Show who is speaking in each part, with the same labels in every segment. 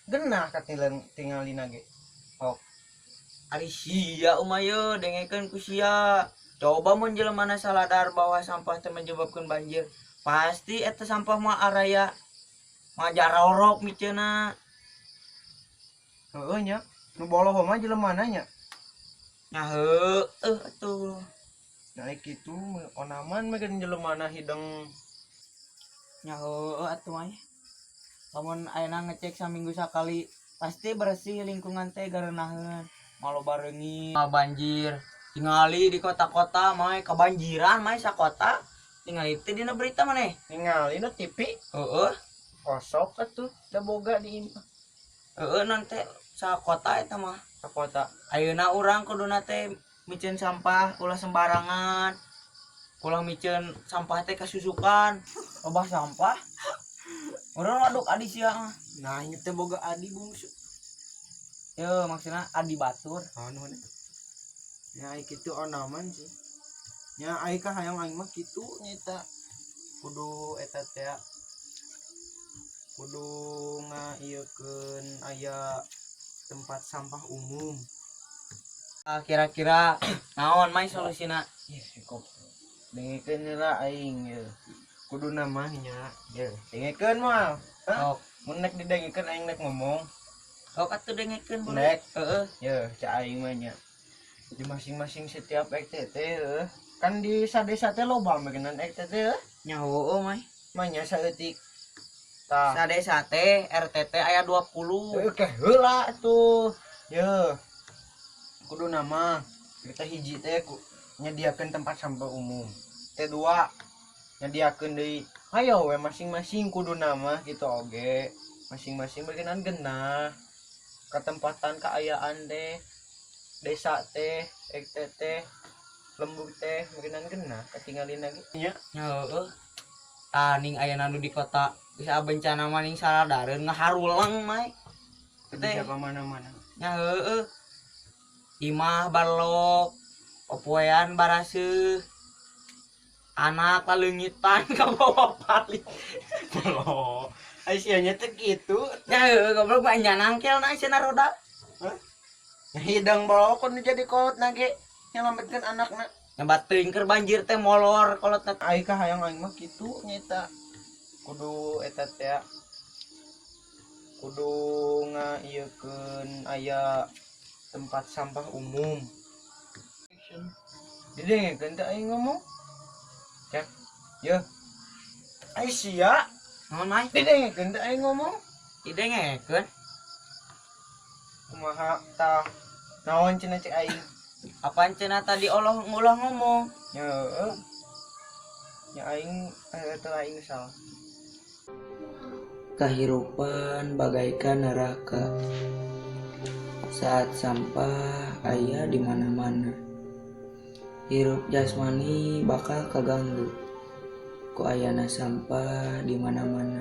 Speaker 1: Genah katilan tingalina ge.
Speaker 2: Oh. Ari sia umaye dengekeun ku sia. Coba mun jelemana saladar bahwa sampah teh menyebabkan banjir, pasti eta sampah mah araya mah jarorok miceuna.
Speaker 1: Heueuh nya, nu boloho mah jelemana nya.
Speaker 2: Nya heueuh atuh.
Speaker 1: Nah kitu onaman mah kan jelemana hideng.
Speaker 2: Nya heueuh atuh mah. Lamun ayeuna ngecek saminggu sakali pasti bersih lingkungan teh garenaheun. Maloba reungit, banjir. Tingali di kota-kota mah kebanjiran mah sakota. Tingali teh dina berita maneh.
Speaker 1: Ningali na TV.
Speaker 2: Heeh.
Speaker 1: Kosok atuh da boga di imah.
Speaker 2: Heeh non teh sakota eta mah.
Speaker 1: Sakota.
Speaker 2: Ayeuna urang kuduna teh miceun sampah ulah sembarangan. Ulah miceun sampah teh kasusukan. Loba sampah. Urang waduk adi sia mah.
Speaker 1: Nah, ieu teh boga adi bungsu.
Speaker 2: Yo maksudna adi batur.
Speaker 1: Anu mana? Ya ai kitu onaman sih. Nya ai ka hayang aing mah kitu nyaeta. Kudu eta teh kudu ngaieukeun aya tempat sampah umum.
Speaker 2: Kira-kira naon mai solusina?
Speaker 1: Ih, kok dengekeun heula aing ye. Kudu mah nya. Ye, dengekeun moal.
Speaker 2: Hah?
Speaker 1: Mun nek didengekeun aing nek ngomong.
Speaker 2: Sok atuh dengekeun boleh.
Speaker 1: Nek.
Speaker 2: Heeh.
Speaker 1: Ye, cak aing mah nya. Di masing-masing setiap RT heuh. Kan di sadesa teh loba meureunnan RT teh heuh.
Speaker 2: Nya heueuh mah.
Speaker 1: Mah nya saeutik. Tah.
Speaker 2: Sadesa teh RT teh aya 20.
Speaker 1: Heueuh ke heula atuh. Ye. Kudu nama kita hiji teh nyediakeun tempat sampah umum. Teh dua nyediakeun deui. Hayo we masing-masing kudu nama gitu oge. Masing-masing berkenan genah ketempatan keayaan teh desa teh RT teh lembur teh berkenan genah ketinggalin lagi nya.
Speaker 2: Heeh. Tah ning aya nu di kota bisa bencana mah ning saladareun ngaharuleng mah.
Speaker 1: Teh ka mana-mana.
Speaker 2: Nya heueuh. Imah balok, popoean baraseuh. Anak laleungitan ka bawa pali.
Speaker 1: Balok. Ai sia nya teh kitu.
Speaker 2: Nya heueuh goblok mah nya nangkel na cenah roda.
Speaker 1: Hah? Hidang balok nu jadi kolot na ge nyelametkeun anakna.
Speaker 2: Nyebat teuing keur banjir teh molor kolotna.
Speaker 1: Ai ka hayang aing mah kitu nyaeta. Kudu eta teh kudu ngaieukeun aya tempat sampah umum. Didengekeun teh aing ngomong. Cek. Ye. Ai sia.
Speaker 2: Naon mai?
Speaker 1: Didengekeun teh aing ngomong.
Speaker 2: Didengekeun.
Speaker 1: Kumaha tah? Naon cenah cek aing?
Speaker 2: Apaan cenah tadi Allah ngulah ngomong?
Speaker 1: Ya heueuh. Nya aing teu aing salah.
Speaker 2: Kahirupan bagaikan neraka. Saat sampah aya di mana-mana. Hirup jasmani bakal kaganggu ku ayana sampah di mana-mana.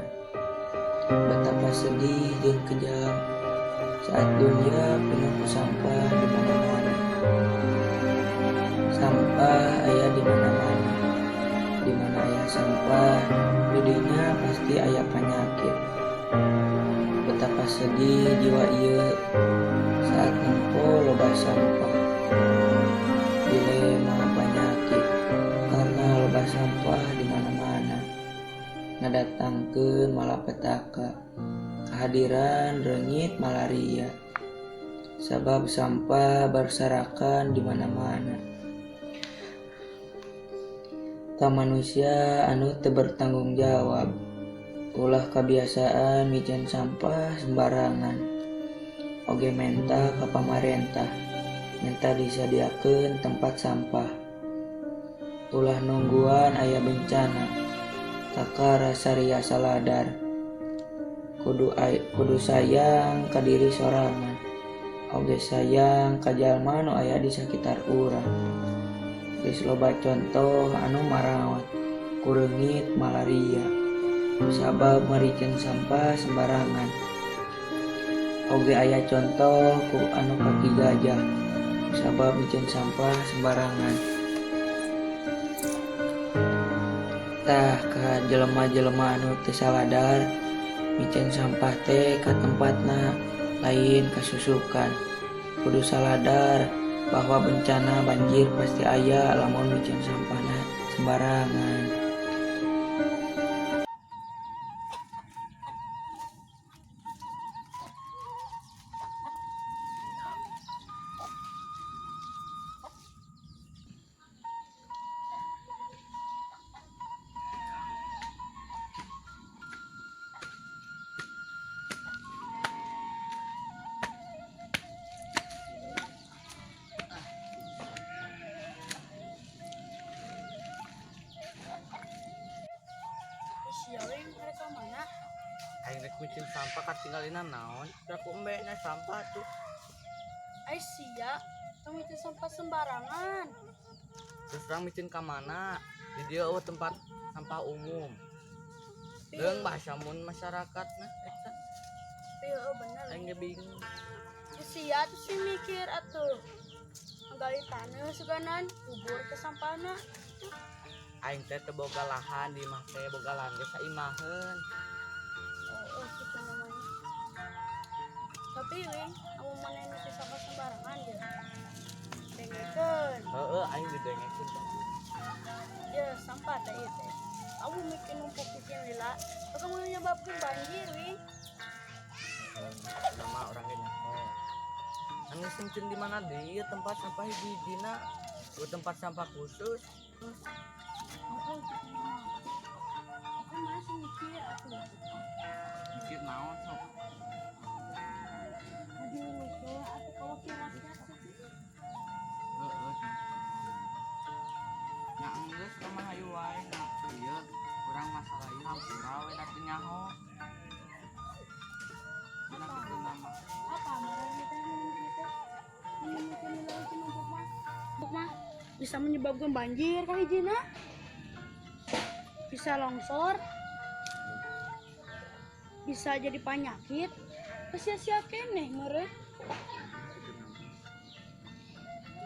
Speaker 2: Betapa sedih jeung kejam saat dunia penuh ku sampah di mana-mana. Sampah aya di mana-mana. Di mana aya sampah, di dinya pasti aya penyakit. Betapa sedih jiwa ieu saat nempo loba sampah. Dilema penyakit karena loba sampah di mana-mana. Ngadatangkeun malapetaka, kehadiran reungit malaria. Sabab sampah berserakan di mana-mana. Ka manusia anu teu bertanggung jawab, ulah kebiasaan miceun sampah sembarangan. Oge menta ka pamarentah, menta disadiakeun tempat sampah. Ulah nungguan aya bencana, kakara saria saladar. Kudu sayang ka diri sorangan, oge sayang ka jalma nu aya di sakitar urang. Geus loba contoh anu marawat ku reungit malaria sabab mariceun sampah sembarangan. Oge aya contoh ku anu kaki gajah sabab miceun sampah sembarangan. Tah ka jelema-jelema anu teu saladar miceun sampah teh ka tempatna. Lain kasusukan. Kudu saladar bahwa bencana banjir pasti aya lamun miceun sampahna sembarangan.
Speaker 3: Aing rek miceun sampah katinggalina naon? Ku embe nya sampah tuh.
Speaker 4: Ai sia, tong miceun sampah sembarangan.
Speaker 3: Terus urang miceun ka mana? Di dieu eueuh tempat sampah umum. Deung bahasa mun masyarakat nah eta.
Speaker 4: Tapi heueuh bener.
Speaker 3: Aing ge bingung.
Speaker 4: Sia tuh sih mikir atuh. Nggali taneuh suganan, kubur ke sampahna.
Speaker 3: Aing teh teu boga lahan di imah teh, boga lahan ge saimaheun.
Speaker 4: Oh, gitu namanya. Tapi wing, amun maneh miceun sampah sembarangan ge. Dengekeun.
Speaker 3: Heeh, aing didengekeun.
Speaker 4: Ya, sampah teh ieu teh. Amun mikir numpuk bikin lila, bakal menyebabkan banjir, wing.
Speaker 3: Nama orang ge nyaho. Kan geus miceun di mana deui tempat sampah hiji-hijina. Eueuh tempat sampah khusus.
Speaker 4: Oh, gitu mah. Aku masih mikir atuh.
Speaker 3: Mikir naon sok?
Speaker 4: Aduh, soalnya atuh kalau kira rakyat sih.
Speaker 3: Heeh. Nya enggeus kumaha hayu wae nya ieu urang masalah ieu hampura we da teu nyaho. Dina kitu nama.
Speaker 4: Apa marah kita ini teh? Ini mungkin nilai itu numpuk mah. Numpuk mah bisa menyebabkan banjir kah hijina? Bisa longsor. Bisa jadi penyakit. Sia-sia keneh meureun.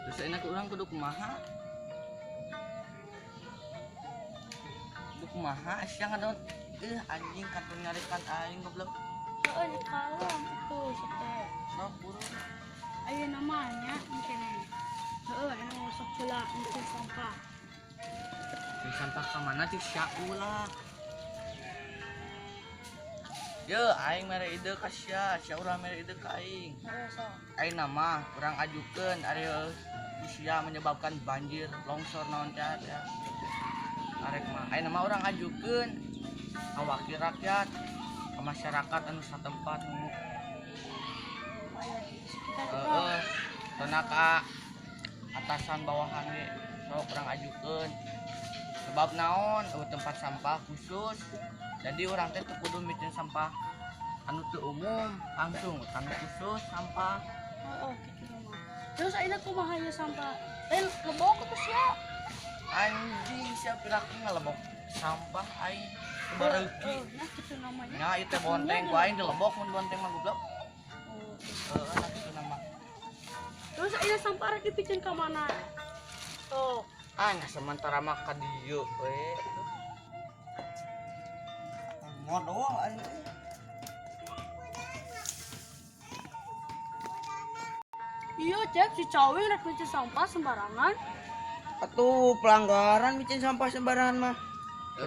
Speaker 3: Terus enak urang kudu kumaha? Kudu kumaha sia ngadon? Anjing kantun nyarikan aing goblok.
Speaker 4: Heeh, kalem atuh teh.
Speaker 3: Sok buru.
Speaker 4: Aya namanya mungkin. Heeh, anu sok heula miceun sampah.
Speaker 3: Miceun sampah ka mana cik sia ulah. Ye, aing mere ide ka sia, sia ulah mere ide ka aing.
Speaker 4: Heeh, sok.
Speaker 3: Aing nama urang ajukeun ari sia menyebabkan banjir, longsor naon teh ya. Arek mah aing nama urang ajukeun ka wakil rakyat, ka masyarakat anu satempat nu heeh, tona ka atasan bawahan ge sok urang ajukeun. Sebab naon eueuh tempat sampah khusus. Jadi urang teh teu kudu miceun sampah anu teu umum, langsung anu khusus sampah.
Speaker 4: Heeh, kitu mah. Terus ayeuna kumaha ieu sampah? Lain lebok atuh sia.
Speaker 3: Anjing sia piraku ngalebok sampah aing bareuki.
Speaker 4: Nah kitu namanya.
Speaker 3: Nya ieu teh bonteng ku aing dilebok mun bonteng mah goblok.
Speaker 4: Oh.
Speaker 3: Heeh, nah kitu nama.
Speaker 4: Terus ayeuna sampah rek dipikeun ka mana? Tuh.
Speaker 3: Ah, nah sementara mah ka dieu we.
Speaker 1: Modal anjing.
Speaker 4: Iya, Cep, si cawing rek miceun sampah sembarangan.
Speaker 2: Atuh pelanggaran miceun sampah sembarangan mah.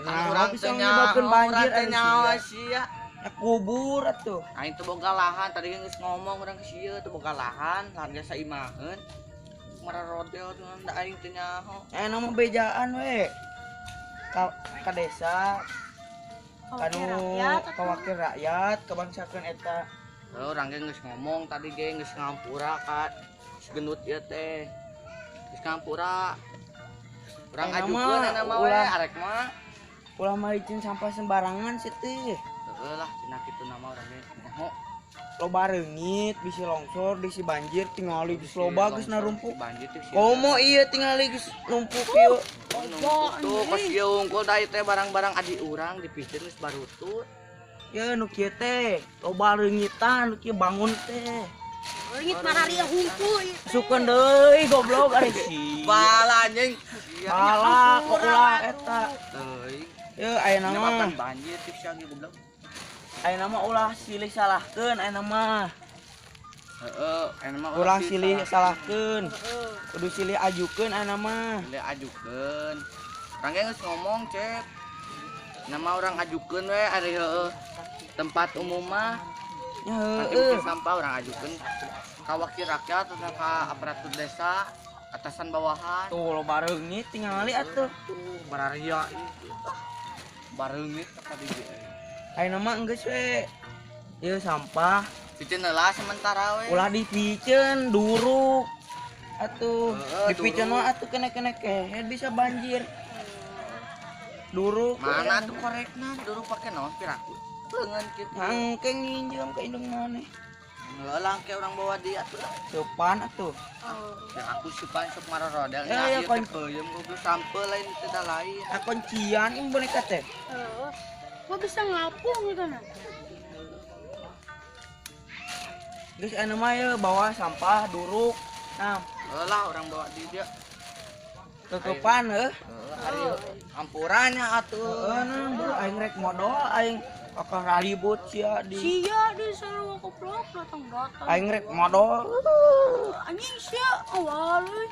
Speaker 3: Kan
Speaker 2: urang bisa menyebabkan banjir
Speaker 3: teh nyawa sia.
Speaker 2: Ya kubur atuh.
Speaker 3: Aing teu boga lahan, tadi geus ngomong urang ke sieu teu boga lahan, lahan ge saimaheun. Mararodeo tuh da aing teu nyaho.
Speaker 2: Nama bejaan we. Ka desa.
Speaker 4: Kanu
Speaker 2: ka wakil rakyat kabangsakeun eta.
Speaker 3: Heuh, urang ge geus ngomong tadi ge geus ngampura ka gendut ieu teh. Geus ngampura. Urang ajukeun eta mah we arek mah.
Speaker 2: Ulah maliceun sampah sembarangan sih teh.
Speaker 3: Heuh lah cenah kitu nama urang ge nyaho.
Speaker 2: Loba reungit, bisi longsor, bisi banjir, tingali geus loba geus narumpuk. Komo ieu tingali geus numpuk ieu.
Speaker 3: Numpuk tuh kos ieu unggul da ieu teh barang-barang adi urang dipikeun geus barutut.
Speaker 2: Ye nu kieu teh, loba reungitan nu kieu bangun teh.
Speaker 4: Reungit mararia hungkul ieu teh.
Speaker 2: Sukeun deui goblok ari si.
Speaker 3: Bala anjing.
Speaker 2: Bala ulah eta.
Speaker 3: Teuing.
Speaker 2: Ye aya nama
Speaker 3: banjir teh sia ge goblok.
Speaker 2: Ayeuna mah ulah silih salahkeun ayeuna mah.
Speaker 3: Heeh, aya mah
Speaker 2: Ulah silih salahkeun. Kudu silih ajukeun ana mah.
Speaker 3: Silih ajukeun. Urang ge geus ngomong, Cep. Nama orang ajukeun we ari heueuh tempat umum mah.
Speaker 2: Ya
Speaker 3: Nanti
Speaker 2: heueuh.
Speaker 3: bikin sampah orang ajukeun ka wakil rakyat atau ka aparatur desa, atasan bawahan.
Speaker 2: Tuh loba reungit tingali atuh.
Speaker 3: Tuh, bararia ieu. Bareungit ka di dieu.
Speaker 2: Ayeuna mah geus we. Ieu sampah
Speaker 3: Piceun heula sementara we.
Speaker 2: ulah dipiceun duruk. Atuh
Speaker 3: Heeh,
Speaker 2: dipiceun
Speaker 3: duruk.
Speaker 2: mah atuh kene-kene kehed bisa banjir. Duruk
Speaker 3: Mana tuh korekna duruk pake naon piraku. Leungeun kitu.
Speaker 2: Angke nginjem ka indung maneh.
Speaker 3: Heula engke urang bawa dia atuh lah.
Speaker 2: Sopan atuh.
Speaker 3: Ya aku supan sok marorodel.
Speaker 2: Ya, ya,
Speaker 3: kon peuyeum goblok sampeu lain teh lain.
Speaker 2: Kuncian ini boneka teh.
Speaker 4: Heeh. Gua bisa ngapung gitu nah.
Speaker 2: Geus anu mah ye bawa sampah duruk. Nah,
Speaker 3: Heula urang bawa di dia.
Speaker 2: kekepan heuh.
Speaker 3: Heeh, ari ampurannya atuh.
Speaker 2: Heeh, nah, bro, aing rek modal aing akang ribut sia di.
Speaker 4: Sia di sarua koplok datang datang.
Speaker 2: Aing rek modal.
Speaker 4: Anjing sia awal euy.